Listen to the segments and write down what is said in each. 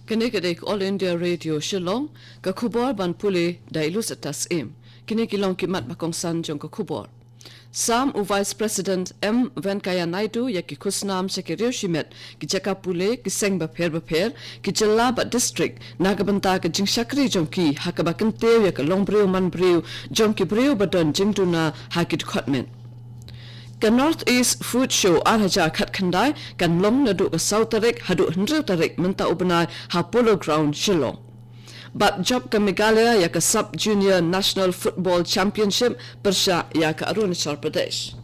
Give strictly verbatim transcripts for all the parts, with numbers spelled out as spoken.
Kane ka dei ka All India Radio Shillong, ka khubor ban pule da i Lus Atas Im. Kine ki long ki mat ba kongsan jong ka khubor. Sam u Vice President M Venkaiah Naidu ïa ki khusnam sha ki riew shimet, ki jaka pule, ki seng bapher bapher, ki jylla bad district, na ka bynta ka jingshakri jong ki, ha kaba kyntiew ïa ka longbriew manbriew jong ki briew ba don jingduna ha ki dkhot met. Ka North East Food Show ar hajar khatkhyndai kan long naduh ka saw tarik haduh hynriew tarik mynta u bnai ha Polo Ground Shillong. Bad jop ka Meghalaya ïa ka Sub Junior National Football Championship pyrshah ïa ka Arunachal Pradesh.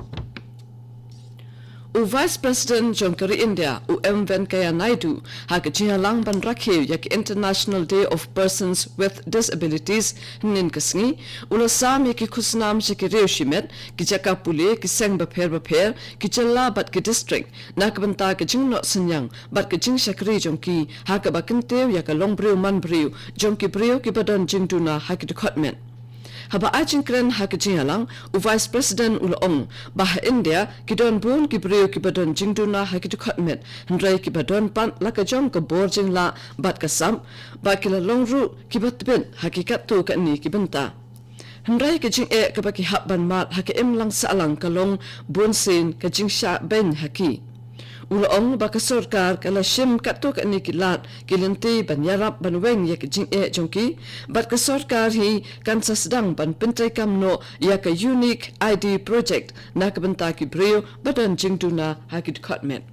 U Vice President jong ka ri India, u M Venkaiah Naidu, ha ka jingïalang ban rakhe ïa ka International Day of Persons with Disabilities hynnin ka sngi, u la sam ïa ki khusnam sha ki riew shimet, ki jaka pule, ki seng bapher bapher, ki jylla bad ki district, na ka bynta ka jingnoh synñiang bad ka jingshakri jong ki, ha kaba kyntiew ïa ka longbriew manbriew jong ki briew kiba don jingduna ha ki dkhot met. Haba ai jingkren ha ka jingïalang, u Vice President u la ong ba ha India ki don bun ki briew kiba don jingduna ha ki dkhot met, hynrei kiba don pat la ka jong ka bor jinglah bad ka sap, ba ki la long ruh kiba tbit ha ki katto katne ki bynta. Hynrei ka jingeh kaba ki hap ban mad ha ka imlang sahlang ka long bunsien ka jingshah beiñ ha ki. U la ong ba ka sorkar ka la shim katto katne ki lad, ki lynti ban ïarap ban weng ïa ka jingeh jong ki, bad ka sorkar hi kan sa sdang ban pyntreikam noh ïa ka Unique I D Project na ka bynta ki briew ba don jingduna ha ki dkhot met.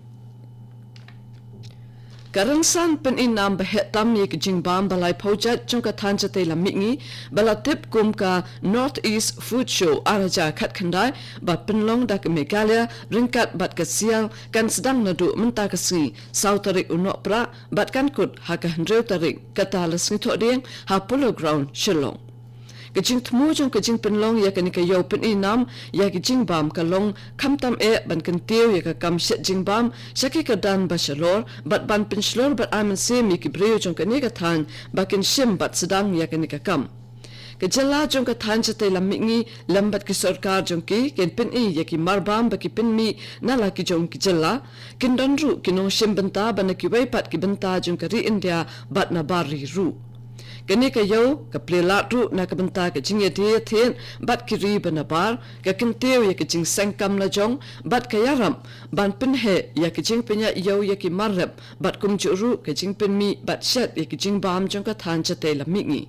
Ka rynsan pyni nam ba heh tam ïa ka jingbam ba laiphew jait jong ka thaiñ shatei lam mihngi, ba la tip kum ka North East Food Show ar hajar khatkhyndai, ba pynlong da ka Meghalaya ryngkat bad ka Sial, kan sdang naduh mynta ka sngi, saw tarik u Nohprah, bad kan kut ha ka hynriew tarik, kata la sngi Thohdieng, ha Polo Ground, Shillong. Ka jingthmu jong ka jingpynlong ïa kane ka ïew pyni nam ïa ka jingbam ka long khamtam eh ban kyntiew ïa ka kam shet jingbam sha ki kyrdan ba shalor, bad ban pynshlur bad ai mynsiem ïa ki briew jong kane ka thaiñ ba kin shim bad sdang ïa kane ka kam. Ka jylla jong ka thaiñ shatei lam mihngi lem bad ki sorkar jong ki kin pyni ïa ki marbam ba ki pynmih na la ki jong ki jylla. Kin don ruh ki nongshim bynta ba na kiwei pat ki bynta jong ka ri India bad na bar ri ruh. Kane ka ïew ka plie lad ruh na ka bynta ka jingïadie ïathied bad ki ri ba na bar, ka kyntiew ïa ka jingseng kam lajong bad ka ïarap ban pynheh ïa ka jingpynïaid ïew ïa ki mar rep, bad kumjuh ruh ka jingpynmih bad shet ïa ka jingbam jong ka thaiñ shatei lam mihngi.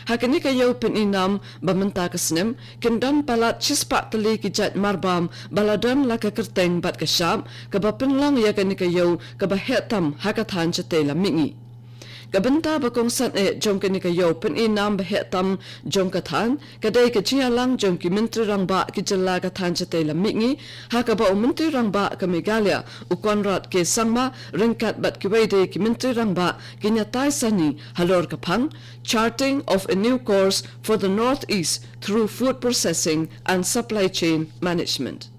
Ha kane ka ïew pyni nam ba mynta ka snem, kin don palat shispah tylli ki jait marbam ba la don la ka kyrteng bad ka shap, kaba pynlong ïa kane ka ïew kaba heh tam ha ka thaiñ shatei lam mihngi. Ka bynta ba kongsan eh jong kane ka ïew pyni nam ba heh tam jong ka thaiñ, ka dei ka jingïalang jong ki Myntri Rangbah ki jylla ka thaiñ shatei lam mihngi, ha kaba u Myntri Rangbah ka Meghalaya, u Conrad K Sangma, ryngkat bad kiwei de ki Myntri Rangbah, kin ïatai sani halor ka phang, Charting of a New Course for the Northeast through Food Processing and Supply Chain Management.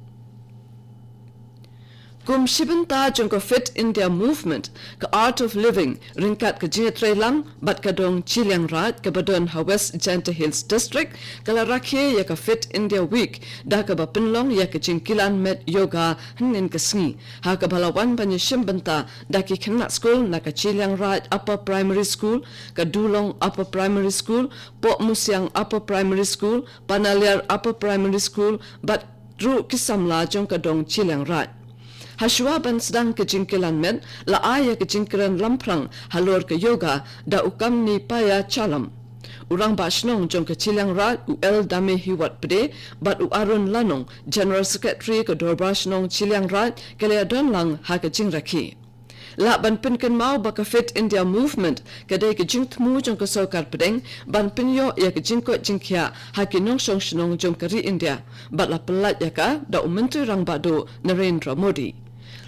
Kum shi bynta jong ka Fit India Movement, ka Art of Living, ryngkat ka jingïatreilang bad ka dong Chilliangraij kaba don ha West Jaintia Hills District, ka la rakhe ïa ka Fit India Week, da kaba pynlong ïa ka jingkilan met yoga hynnin ka sngi, ha kaba la wan ban ïashim bynta da ki khynnah skul na ka Chilliangraij Upper Primary School, ka Dulong Upper Primary School, Pohmusiang Upper Primary School, Panaliar Upper Primary School, bad ruh ki samla jong ka dong Chilliangraij. Hashwa ban sdang ka jingkilan met, la ai ïa ka jingkren lamphrang halor ka yoga da u Kamni Paya Chalam. U Rangbah Shnong jong ka Chilliangraij, u L Damehiwatpde, bad u Arun Lanong, General Secretary ka Dorbar Shnong Chilliangraij, ka la ïadon lang ha ka jingrakhe. Lah ban pynkynmaw ba ka Fit India Movement ka dei ka jingthmu jong ka sorkar pdeng ban pynïoh ïa ka jingkoit jingkhiah ha ki nongshong shnong jong ka ri India, bad la pyllait ïa ka da u Myntri Rangbah Duh Narendra Modi.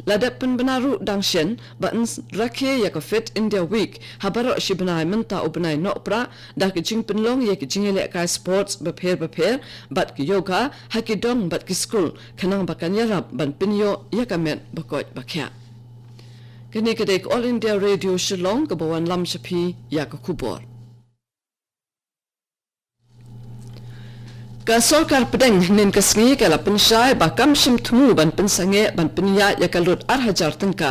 La dep pynbna ruh dang shen ban rakhe ïa ka Fit India Week ha baroh shi bnai mynta u bnai Nohprah, da ka jingpynlong ïa ka jingïalehkai sports bapher bapher bad ka yoga ha ki dong bad ki skul, khnang ba kan ïarap ban pynïoh ïa ka met ba koit ba khiah. Kane ka dei ka All India Radio Shillong kaba wanlam sha phi ïa ka khubor. Ka sorkar pdeng hynnin ka sngi ka la pynshai ba kam shym thmu ban pynsangeh ban pynïaid ïa ka lut ar hajar tyngka.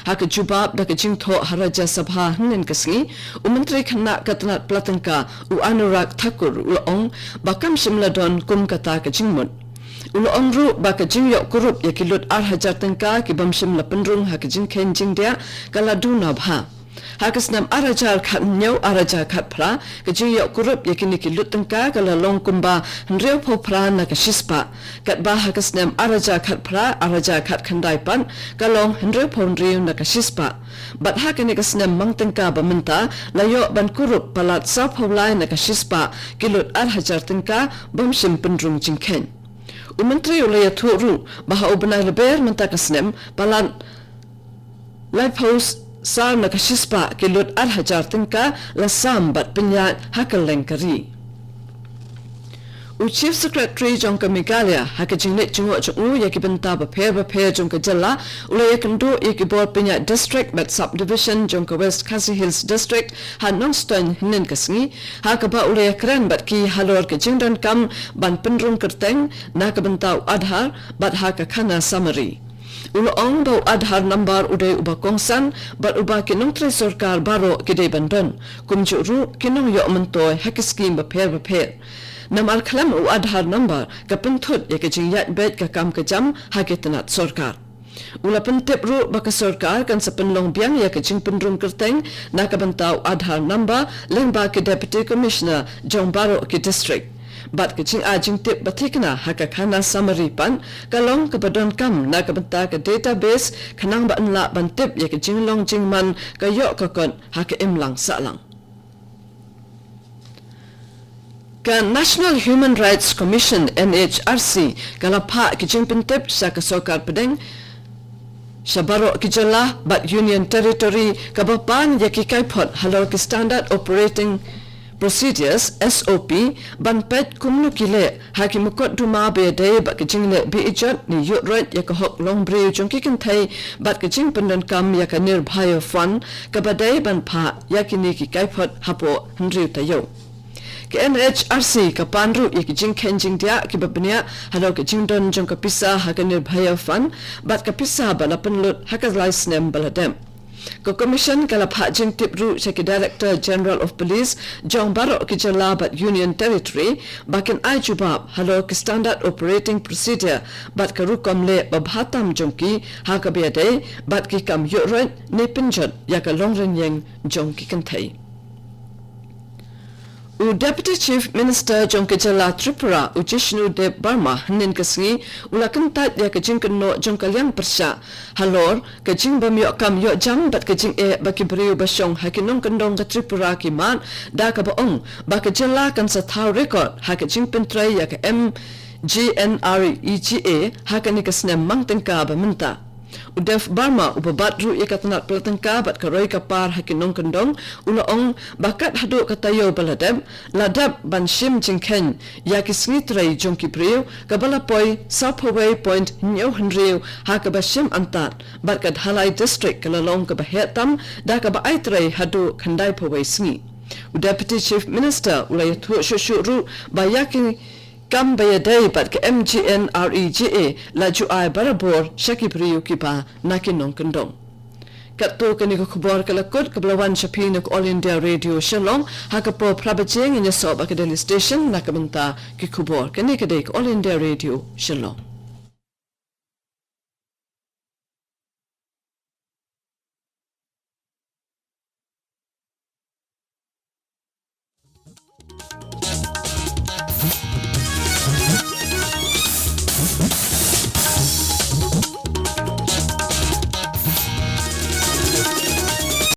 Ha ka jubab da ka jingthoh ha Rajya Sabha hynnin ka sngi, u Myntri Khynnah ka tnat pla tyngka, u Anurag Thakur, u la ong ba kam shym la don kum kata ka jingmut. U la ong ruh ba ka jingïoh kurup ïa ki lut ar hajar tyngka ki bym shym la pynrung ha ka jingkheiñ jingdiah ka la duna bha. Ha ka snem ar hajar khathynñiew ar hajar khatphra, ka jingïoh kurup ïa kine ki lut tyngka ka la long kumba hynriewphew phra na ka shispah. Katba ha ka snem ar hajar khatphra ar hajar khatkhyndai pat ka long hynriewphew hynriew na ka shispah. Bad ha kane ka snem mang tyngka ba mynta la ïoh ban kurup palat sawphew lai na ka shispah ki lut ar hajar tyngka bym shym pynrung jingkheiñ. U Myntri u la ïathuh ruh ba ha u bnai Lber mynta ka snem palat laiphew saw na ka shispah ki lut ar hajar tyngka la sam bad pynïaid ha kylleng ka ri. U Chief Secretary jong ka Meghalaya ha ka jingleit jngoh jong u ïa ki bynta bapher bapher jong ka jylla u la ïakynduh ïa ki bor pynïaid district bad subdivision jong ka West Khasi Hills District ha Nongstoiñ hynnin ka sngi, ha kaba u la ïakren bad ki halor ka jingdonkam ban pynrung kyrteng na ka bynta u Aadhaar bad ha ka Khana Samari. U la ong ba u Aadhaar number u dei uba kongsan bad uba ki nongtrei sorkar baroh ki dei ban don, kumjuh ruh ki nongïoh myntoi ha ki skim bapher bapher. Namar khlem u Aadhaar number ka pynthut ïa ka jingïaid beit ka kam ka jam ha ki tnat sorkar. U la pyntip ruh ba ka sorkar kan sa pynlong biang ïa ka jingpynrung kyrteng na ka bynta u Aadhaar number lyngba ki Deputy Commissioner jong baroh ki district. Bad ka jingai jingtip ba thikna ha ka Khana Samari pat ka long kaba donkam na ka bynta ka database khnang ba yn lah ban tip ïa ka jinglong jingman ka ïoh ka kot ha ka imlang sahlang. Ka National Human Rights Commission, N H R C, ka la phah ki jingpyntip sha ka sorkar pdeng, sha baroh ki jylla bad Union Territory kaba pan ïa ki kaiphod halor ki Standard Operating Procedures, S O P, ban peit kumno ki leh ha ki mukotduma ba ïadei bad ka jingleh beh-ijot ne ïuhroit ïa ka hok longbriew jong ki kynthei bad ka jingpyndonkam ïa ka Nirbhaya Fund kaba dei ban phah ïa kine ki kaiphod hapoh hynriew taïew. Ka N H R C ka pan ruh ïa ki jingkheiñ jingdiah kiba bniah halor ka jingdon jong ka pisa ha ka Nirbhaya Fund bad ka pisa ba la pynlut ha ka lai snem ba la dep. Ka Commission ka la phah jingtip ruh sha ki Director General of Police jong baroh ki jylla bad Union Territory ba kin ai jubab halor ki Standard Operating Procedure bad ka rukom leh ba bha tam jong ki ha kaba ïadei bad ki kam ïuhroit ne pynjot ïa ka longrynïeng jong ki kynthei. U Deputy Chief Minister jong ka jylla Tripura, u Jishnu Deb Barma, hynnin ka sngi u la kyntait ïa ka jingkynnoh jong ka liang pyrshah halor ka jingbym ïoh kam ïoh jam bad ka jingeh ba ki briew ba shong ha ki nongkyndong ka Tripura ki mad da kaba ong ba ka jylla kan sa thaw record ha ka jingpyntrei ïa ka M G N R E G A ha kane ka snem mang tyngka ba mynta. U Deb Barma uba bat ruh ïa ka tnat pla tyngka bad ka roi ka par ha ki nongkyndong u la ong ba kat haduh ka taïew ba la dep, la dep ban shim jingkheiñ ïa ki sngi trei jong ki briew kaba la poi sawphew wei point hynñiew hynriew ha kaba shim antad bad ka Dhalai District ka la long kaba heh tam da kaba ai trei haduh khyndaiphew wei sngi. U Deputy Chief Minister u la ïathuh shuh shuh ruh ba ïa ki kam ba ïadei bad ka M G N R E G A la ju ai barabor sha ki briew kiba na ki nongkyndong. Katto kane ka khubor ka la kut kaba la wan sha phi na ka All India Radio Shillong, ha ka por phra baje ngin ïasoh bad ka Delhi Station na ka bynta ki khubor. Kane ka dei ka All India Radio Shillong.